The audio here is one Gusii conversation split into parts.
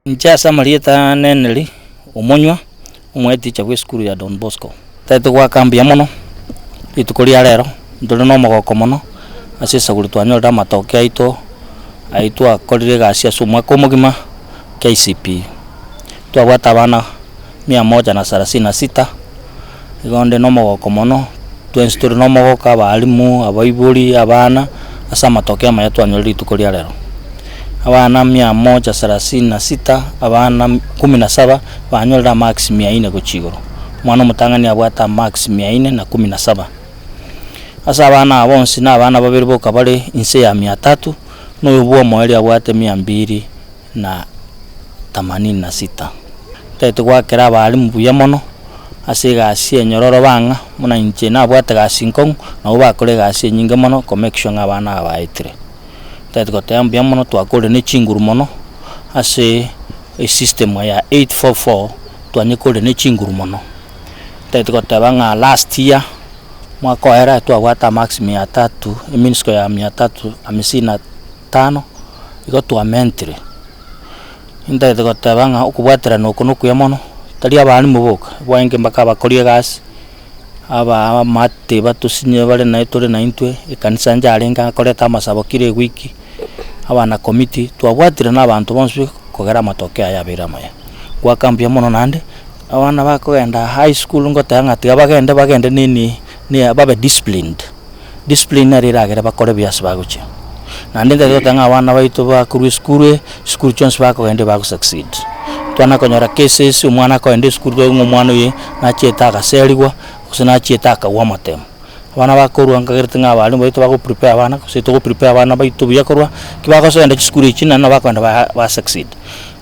Inche ase amarieta ane Henry Omonywa, omoeticha bw'esukuru ya Don Bosco. Tari goaka mbuya mono rituko ria rero, ntore na omogoko mono ase esaguri twanyorire amatoke aito ayio twakorire egasi ase omwaka omogima KCPE. Twabwate abana mia moja na sarasini na sita, igo nde na omogoko mono, twensi tore na omogoko abalimu, abaibori, abana, ase amatoke amaya twanyorire rituko ria rero. Abana mia moja sarasini na sita, abana kumi na saba, banyorire amarks mia ine gochia igoro. Omwana omotang'ani abwate amarks mia ine na kumi na saba. Ase abana aba bonsi na abana babere boka bare inse ya mia tatu, na oyo bwa omoerio abwate mia mbiri na themanini na sita. Ntagete goakera abalimu buya mono ase egasi enyororo bang'a, buna inche nabwate egasi nkong'u, nabo bakora egasi enyinge mono ko make sure ng'a abana aba baetire. Ntagete goteba mbuya mono twakorire ne chinguru mono ase esystem ya 844 twanyekorire ne chinguru mono. Ntagete goteba ng'a last year, mwaka oera twabwate amarks mia tatu, eminsiko ya mia tatu hamsini na tano, igo twamentire. Ntagete goteba ng'a okobwaterana oko nokuya mono, tari abalimu boka, bwaenge mpaka abakori egasi, abaamate batosinye bare naye tore naintwe, ekanisa njarenge akoreta amasabo kera ewiki, abana committee, twabwatire na abanto bonsi kogera amatokeo aya abeire amaya. Goaka mbuya mono naende, abana bakogenda high school ngoteba ng'a tiga bagende bagende nini ne babe disciplined, discipline nere eragere bakore buya ase bagochia. Naende ntagete goteba ng'a abana baito bakorwa esukuru eye, chisukuru chionsi bakogenda bago succeed. Twana konyora cases, omwana akogenda esukuru twaigwa ng'a omwana oye nachiete agaserigwa, gose nachiete akagwa amatemo. Abana bakorwa nkagerete ng'a abalimu baito bago prepare abana, gose togo prepare abana baito buya korwa, ki bagosenda chisukuru echi naende nabo bakogenda ba ba succeed.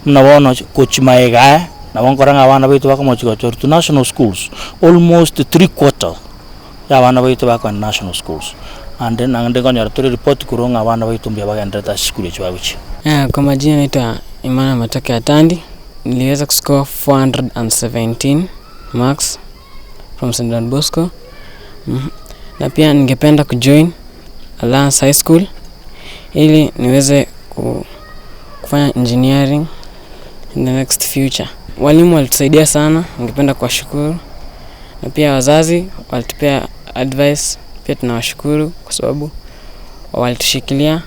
Buna bono gochia magega aya, nabo nkora ng'a abana baito bakomochia gochorwa to national schools, almost three quarter ya abana baito bakogenda national schools. Ande naende nkonyora tore report korwa ng'a abana baito mbuya bagendererete ase chisukuru echi bagochia. Kwa majina naitwa Emmanuel Matoke Atandi, niliweza kuscore 417 marks from St. Don Bosco na pia ningependa kujoin Alliance High School ili niweze kufanya engineering in the next future. Walimu walitusaidia sana, ningependa kuwashukuru na pia wazazi walitupea advice pia tunawashukuru kwa sababu walitushikilia,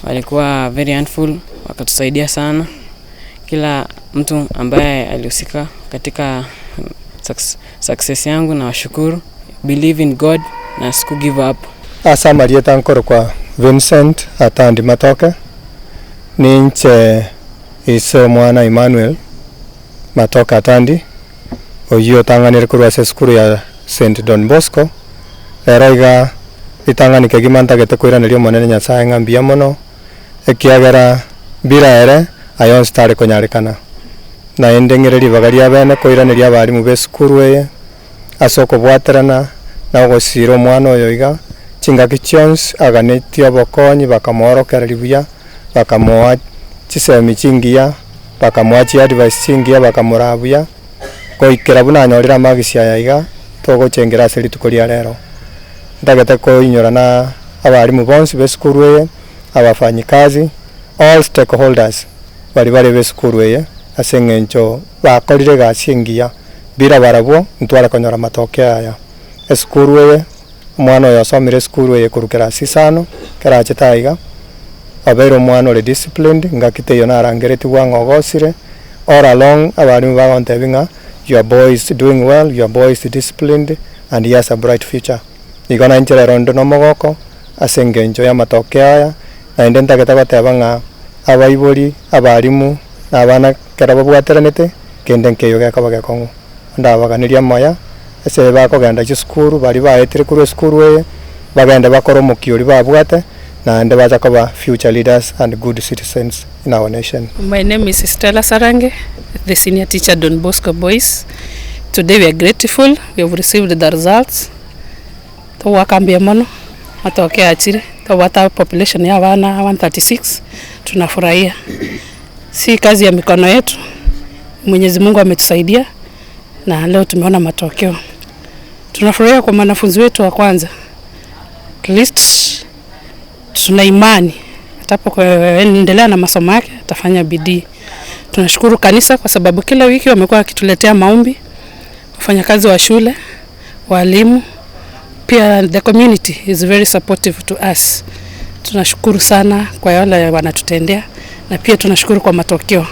walikuwa very handful, wakatusaidia sana. Kila mtu ambaye alihusika katika success yangu nawashukuru. Believe in God na siku give up. Ase amarieta nkorokwa Vincent Atandi Matoke, ninche ise omwana Emmanuel Matoke Atandi, oyio otang'anire korwa ase esukuru ya St. Don Bosco, rero iga ritang'ani kegima ntagete koiraneria Omonene Nyasae ng'a mbuya mono, ekiagera mbira ere aya onsi tare konyarekana. Naende ng'ire ribaga ria bene koiraneria abalimu b'esukuru eye ase okobwaterana na ogosiira omwana oyo iga, chingaki chionsi aganetie obokonyi bakamoorokereria buya, bakamoa chisemi chingiya, bakamoa chiadvice chingiya, bakamoraa buya, goikera buna anyorire amagisi aya iga, togochengera ase rituko ria rero. Ntagete koinyora na abalimu bonsi b'esukuru eye, abafanyikazi, all stakeholders baria bare b'esukuru eye, ase eng'encho bakorire egasi engiya, bila barabwo ntware konyora matokeo aya. Esukuru eye, omwana oyo osomire esukuru eye korwa class isano, ekero achete aiga, obeire omwana ore disciplined, ngaki teiyo narangeretigwe ang'e ogosire, all along abalimu bagontebia ng'a your boy is doing well, your boy is disciplined and he has a bright future. Igo nainche rero inde nomogoko ase engencho y'amatokeo aya, naende ntagete goteba ng'a abaibori, abalimu, na abana ekero babwateranete, kende nkeiyo gekoba gekong'u. Ndabaganerie amaya ase bakogenda chisukuru baria baetire korwa esukuru eye, bagende bakore omokia oria babwate, naende bacha koba future leaders and good citizens in our nation. My name is Stella Sarange, the senior teacher Don Bosco Boys. Today we are grateful, we have received the results. Togoaka mbuya mono, matoke achire, tobwate population ya abana 136, tunafurahia. Si kazi ya mikono yetu, Mwenyezi Mungu ametusaidia na leo tumeona matokeo. Tunafurahia kwa mwanafunzi wetu wa kwanza. At least tuna imani atakapoendelea na masomo yake atafanya bidii. Tunashukuru kanisa kwa sababu kila wiki wamekuwa wakituletea maombi, wafanyakazi wa shule, walimu, pia the community is very supportive to us. Tunashukuru sana kwa yale wanatutendea na pia tunashukuru kwa matokeo.